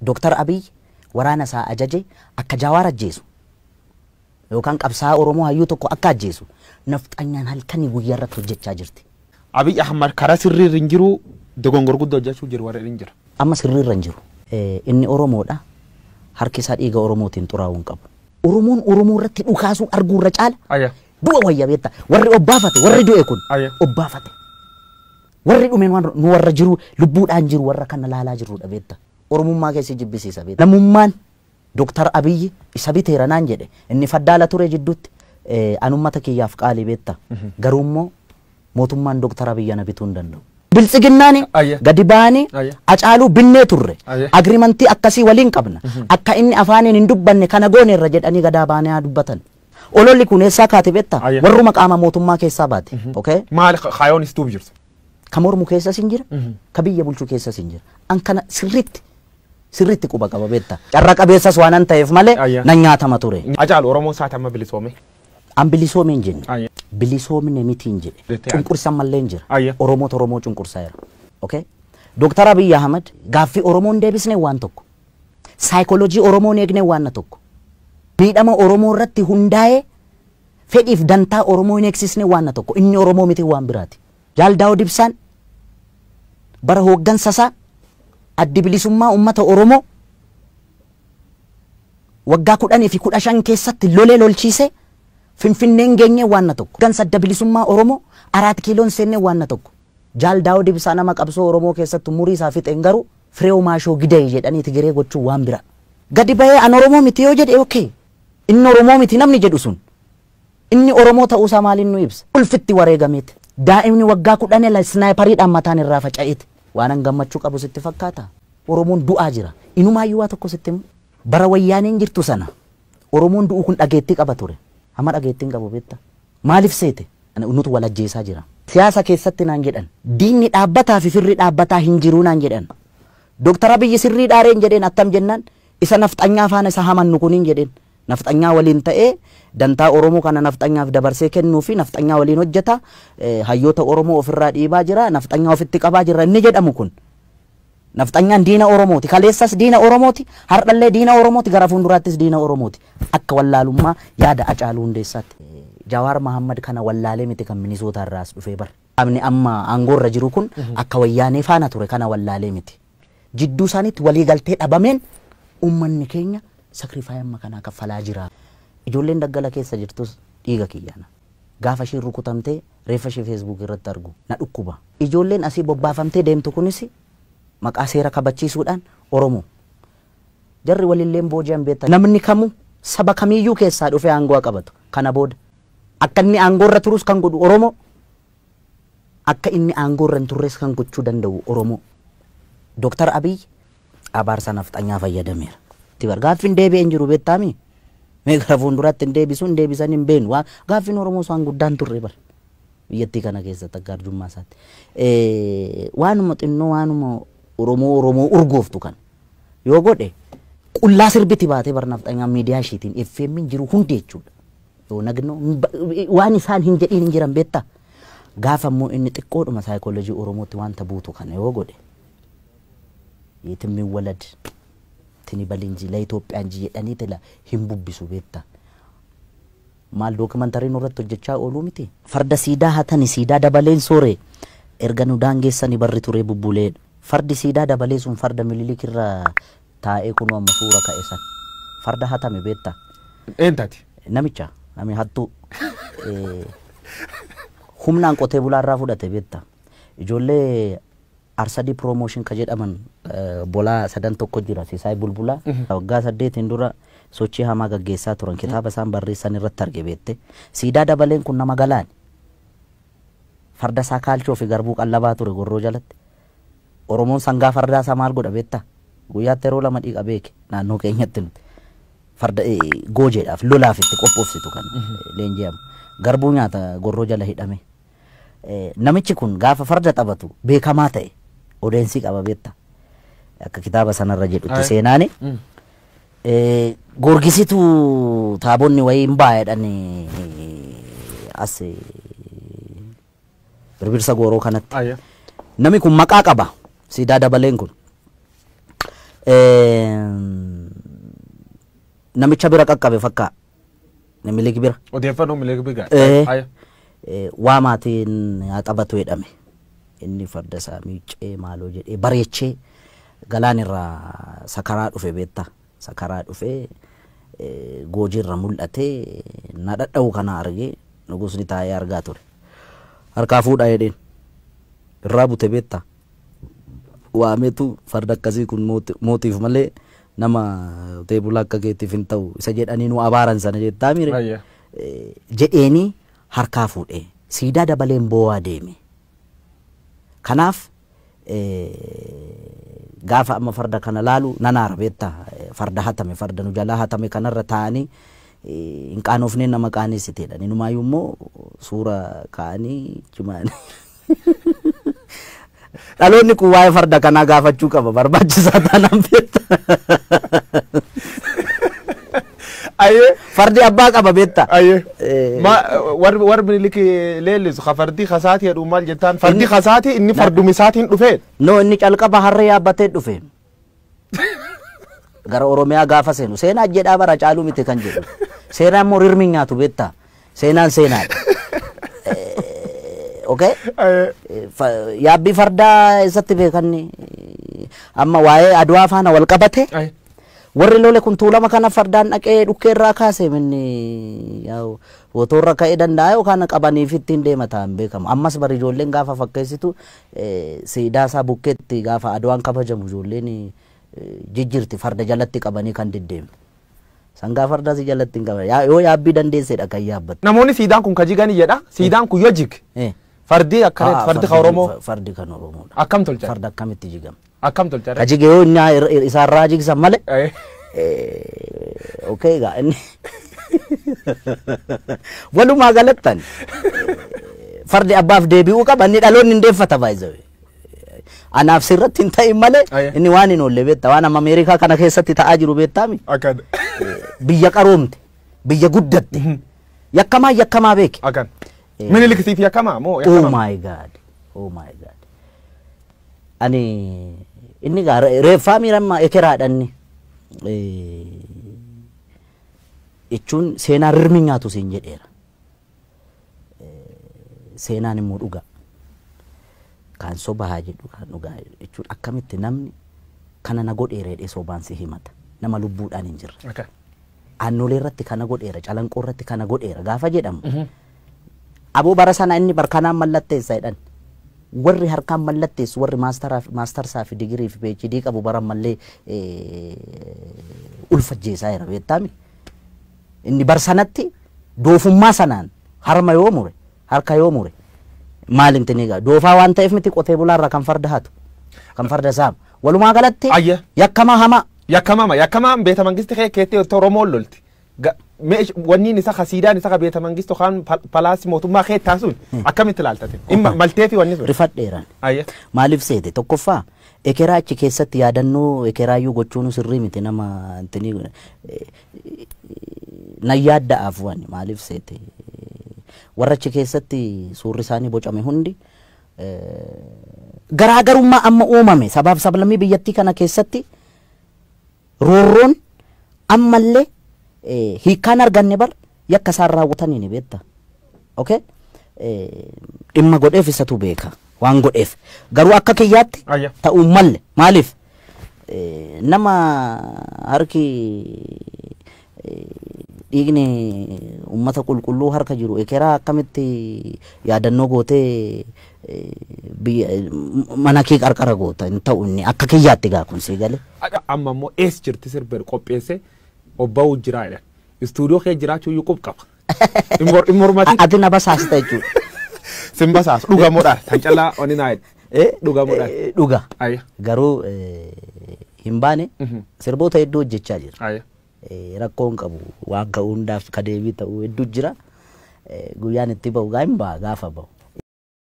Dooktar Abiy waraana isaa ajaje akka Jawaar ajjeesu yookaan qabsaa'aa Oromoo hayyuu tokko akka ajjeesu nafxanyaan halkanii guyyaa irratti hojjechaa jirti. Abiy Ahmad karaa sirriirra hin jiru, dogongor guddoo hojjechuu jiru warra hin jira. Amma sirriirra hin jiru. Inni Oromoodha. Harki isaa dhiiga Oromootiin xuraa'uu hin qabu. Oromoon Oromoo irratti dhukaasuu arguu irra caala. Du'a wayya beektaa. Warri obbaafate, warri du'e kun obbaafate. Warri dhumeen nu warra jiru lubbuudhaan jiru warra kana laalaa jirrudha beektaa. Oromummaa keessi jibbisiisa beektaa. Namummaan Dooktar Abiyyi isa biteera naan jedhe inni faddaala ture jidduutti an uummata kiyyaaf qaalii beektaa. Garuu immoo mootummaan Dooktar Abiyyi ana bituu hin danda'u. Biltsiginnaani gadi ba'anii Acaaluu binnee turre agriimantii akkasii waliin qabna akka inni afaaniin hin dubbanne kana gooneerra jedhanii gadaa ba'anii haa dubbatan. Ololli kun eessaa kaate beektaa? Warruma qaama mootummaa keessaa baate. Maal kaayoon istuuf jirtu? Ka mormu keessas hin jira, ka biyya bulchu keessas hin jira. An kana sirriitti quba qaba beektaa? Carra qabeessas waan an ta'eef malee nan nyaatama ture. Acaalu Oromoon saati amma bilisoome. An bilisoome hin jenne. Bilisoomne miti hin jedhe. Cunqursan mallee hin jira. Oromoota Oromoo cunqursaa jira. Dooktar Abiy Ahmad gaaffii Oromoon deebisne waan tokko. Saayikooloojii Oromoon eegne waan tokko. Miidhama Oromoo irratti hundaa'ee fedhiif dantaa Oromoo hin eegsisne waan tokko. Inni Oromoo miti waan biraati. Jaal Daawud Ibsaan bara hooggansa isaa addi bilisummaa uummata Oromoo waggaa 10 fi 15 keessatti lolee lolchiise Finfinneen geenye waan tokko. Hooggansa adda bilisummaa Oromoo 4 kiiloon seenne waan tokko. Jaal Daawud Ibsaa nama qabsoo Oromoo keessatti umurii isaa fixeen garuu Fireew Maashoo Gidee jedhanii Tigiree gochuu waan bira. Gadi bahee an Oromoo miti yoo jedhe okay. Inni Oromoo miti namni jedhu sun. Inni Oromoo ta'uusaa maaliin nu ibsa? Ulfitti wareegameeti. Daa'imni waggaa 10 snaayipariidhaan mataan irraa faca'eeti. Waan an gammachuu qabu sitti fakkaata? Oromoon du'aa jira. Inumaayyuu waa tokko sitti himu. Bara wayyaaneen jirtu sana Oromoon du'u kun dhageettii qaba ture. Amma dhageettiin qabu beektaa? Maaliif seete? Nutu wal ajjeesaa jira. Siyaasa keessatti naan jedhan. Diinni dhaabbataa fi firri dhaabbataa hin jiru naan jedhan. Dooktar Abiyyi sirrii dhaareen jedheen attam jennaan isa nafxanyaa faana isa hamannu kuniin jedheen. Nafxanyaa waliin ta'ee dantaa Oromoo kana nafxanyaaf dabarsee kennuu fi nafxanyaa waliin hojjeta. Hayyoota Oromoo ofirraa dhiibaa jira. Nafxanyaa ofitti qabaa jira inni jedhamu kun. Nafxanyaan diina Oromooti. Kaleessas diina Oromooti. Hardhallee diina Oromooti. Gara fuulduraattis diina Oromooti. Akka wallaalummaa yaada Acaaluu Hundeessaatti. Jawaar Mahammad kana wallaalee miti kan Minisootaa irraas dhufee bara. Qaamni amma aangoorra jiru kun akka wayyaanee faana ture kana wallaalee miti. Jidduu isaaniitti waliigaltee dhabameen uummanni keenya sakrifaayii amma kanaa kaffalaa jira. Ijoolleen daggala keessa jirtus dhiiga kiyyaana. Gaafa isheen rukutamtee reeffa ishee feesbuuk irratti argu na dhukkuba. Ijoolleen asii bobbaafamtee deemtu kunis maqaa seera kabachiisuudhaan Oromoo. Jarri walilleen booji'an beektaa. Namni kamuu saba kamiiyyuu keessaa dhufee aangoo qabatu. Kana booda akka inni aangoorra turus kan godhu Oromoo. Akka inni aangoorra hin turres kan gochuu danda'u Oromoo. Dooktar Abiy abaarsa nafxanyaa fayyadameera. Gaaffiin deebi'ee hin jiru beektaami. Mee gara fuulduraatti hin deebisu hin deebisan hin beenu. Gaaffiin Oromoo isaan guddaan turre bara. Biyyattii kana keessatti akka arjummaa isaatti. Waanuma xinnoo waanuma Oromoo Oromoo urgooftu kan yoo godhe qullaa sirbiti baatee bara nafxanyaa miidiyaa ishiitiin FM hin jiru hundi jechuudha. Yoo nagnoo waan isaan hin jedhiin hin jiran beektaa. Gaafa immoo inni xiqqoodhuma saayikooloojii Oromootti wanta buutu kana yoo godhe yeetimmiin walad tini balinji la Itoophiyaa inji jedhanii tila hin bubbisu beektaa. Maal dookumentarii nurratti hojjechaa ooluu miti. Farda siidaa hatani siidaa dabaleen soore erga nu daangeessanii barri turee bubbulee. Fardi siidaa dabalee sun farda Minilik irra taa'ee kunoo amma suura ka'e san. Farda hatame beektaa. Eentaati? Namicha nami hattuu humnaan qotee bulaa irraa fudhate beektaa. Ijoollee Arsadii Promotion ka jedhaman bolaa sadan tokko jira Sisaay Bulbulaa. Waggaa 8 dura sochii hamaa gaggeessaa turan kitaaba isaan barreessan irratti arge beekte. Siidaa dabaleen kun nama galaani. Farda isaa kaalchoo fi garbuu qallabaa ture gorroo jalatti. Oromoon sangaa fardaa isaa maal godha beektaa? Guyyaatti yeroo 2 dhiqa beeke naannoo keenyatti nuti. Farda goojeedhaaf lolaaf itti qophoofsitu kan leenji'amu. Garbuu nyaata gorroo jala hidhame. Namichi kun gaafa farda taphatu beekamaa ta'e odeensii qaba beektaa. Akka kitaaba sanarra jedhutti seenaani. Goorgisitu taabonni wayii hin baay'edhaan as birbirsa gooroo kanatti. Namni kun maqaa qaba. Siidaa dabaleen kun. Namicha bira qaqqabe fakkaa. Minilik bira. Odeeffannoo Minilik bira. Waa maatiin haa taphatu jedhame. Inni farda isaa miiccee maaloo jedhee bareechee galaan irraa sakaraa dhufe beektaa. Sakaraa dhufee goojiirra mul'atee na dhadha'u kana argee nugusni taa'ee argaa ture. Harkaa fuudhaa jedheen. Irraa bute beektaa. Waametu farda akkasii kun mootiif malee nama teebula akka keetiif hin ta'u isa jedhanii nu abaaran sana jettaa mire. Jedheenii harkaa fuudhee siidaa dabaleen boo'aa deeme. Kanaaf gaafa amma farda kana laalu nanaara beektaa farda hatame farda nu jalaa hatame kanarra taa'anii hin qaanofnee nama qaaneessiteedha. Inumaayyuu immoo suura kaa'anii cimaan. Dhaloonni kun waa'ee farda kanaa gaafachuu qaba barbaachisaa taanaan beektaa. Fardi abbaa qaba beektaa. Warri Minilik leellisu ka fardi kasaati jedhu maal jettaan fardi kasaati inni fardumi isaatiin dhufee. No inni calqaba harree yaabbatee dhufe. Gara Oromiyaa gaafa seenu seenaa jedhaa bara caaluu miti kan jedhu. Seenaan immoo rirmi nyaatu beektaa. Seenaan seenaadha. Okay? Yaabbii fardaa eessatti beekanni amma waa'ee Adwaa faana wal qabate. Warri lole kun tuulama kana fardaan dhaqee dhukkee irraa kaase minni fotoorra ka'ee danda'a yookaan qabaniif ittiin deema ta'an beekamu. Ammas bari ijoolleen gaafa fakkeessitu siidaa isaa bukkeetti gaafa Adwaan kabajamu ijoolleen jijjiirti farda jalatti qabanii kan deddeemu. Sangaa fardaa si jalatti hin qaban. Yoo yaabbii dandeessedha kan yaabbatu. Namoonni siidaan kun ka jigani jedha. Siidaan kun yoo jig. Fardi akkana fardi kan Oromoo. Fardi kan Oromoodha. Akkam tolcha? Farda akkamitti jigama? Akkam tolcha? Ka jige yoo inni isaarraa jigsan malee. Okay egaa inni walumaa galattan fardi abbaaf deebi'uu qaba inni dhaloonni hin deeffata baay'ee. Anaaf sirratti hin ta'in malee inni waan hin oolle beektaa waan amma Ameerikaa kana keessatti ta'aa jiru beektaami. Biyya qaroomte biyya guddatte yakkamaa yakkamaa beeke. Akkan. Minilik siif yakkamaa moo yakkamaa? Oh my God. Oh my God. Ani inni gaa reeffaa miirammaa ekeraadha inni. Jechuun seenaan rirmi nyaatu siin jedheera. Seenaan immoo dhugaa. Kan soba haa jedhu kan dhugaa jechuun akkamitti namni kana na godheera jedhee sobaan si himata. Nama lubbuudhaan hin jirre. Aannolee irratti kana godheera, calanqoo irratti kana godheera gaafa jedhamu. Aboo bara sana inni barkanaan mallatteessa jedhan. Warri harkaan mallatteessu warri maastarsaa fi digirii fi PhD qabu bara mallee ulfajjeessaa jira beektaami. Inni bar sanatti doofummaa sanaan harma yoo mure harka yoo mure maal inni egaa doofaa waan ta'eef miti qotee bulaarraa kan farda hatu kan farda saamu walumaa galatti yakkamaa hamaa. Yakkamaa yakkamaa beeta mangisti keettee Oromoo lolti. Wanni isa siidaan isa beeta mangistu kan palaasii mootummaa keettaa sun akkamitti ilaaltate? Maltee fi wanni sun. Rifadheeraan. Maaliif seete tokkoffaa ekeraa achi keessatti yaadannoo ekeraayyuu gochuun sirrii miti nama na yaadda'aaf waan maaliif seete warra achi keessatti suurri isaanii bocame hundi garaagarummaa amma uumame sabaaf sablammii biyyattii kana keessatti roorroon ammallee hiikkaan arganne bar yakka isaan raawwatanii ni beekta. Okay? Dhimma godheef isatu beeka waan godheef garuu akka kiyyaatti ta'uu malle maaliif nama harki dhiigni uummata qulqulluu harka jiru ekeraa akkamitti yaadannoo gootee mana kee qarqara goota hin ta'u inni akka kiyyaatti gaa kun sii galee. Amma immoo eessa jirti sirba qopheesse obba'uu jira jedhan. Istuudiyoo kee jiraachuu iyyuu qub qaba. Immormati. Ati na basaasta jechuudha. Sin basaasa dhugamoodha. Tan callaa oni naa jedhe. Dhugamoodha. Dhuga. Garuu hin baane sirboota hedduu hojjechaa jira. Rakkoo hin qabu waan ka'uu hundaaf ka deebii ta'uu hedduu jira. Guyyaan itti ba'u gaa hin ba'a gaafa ba'u.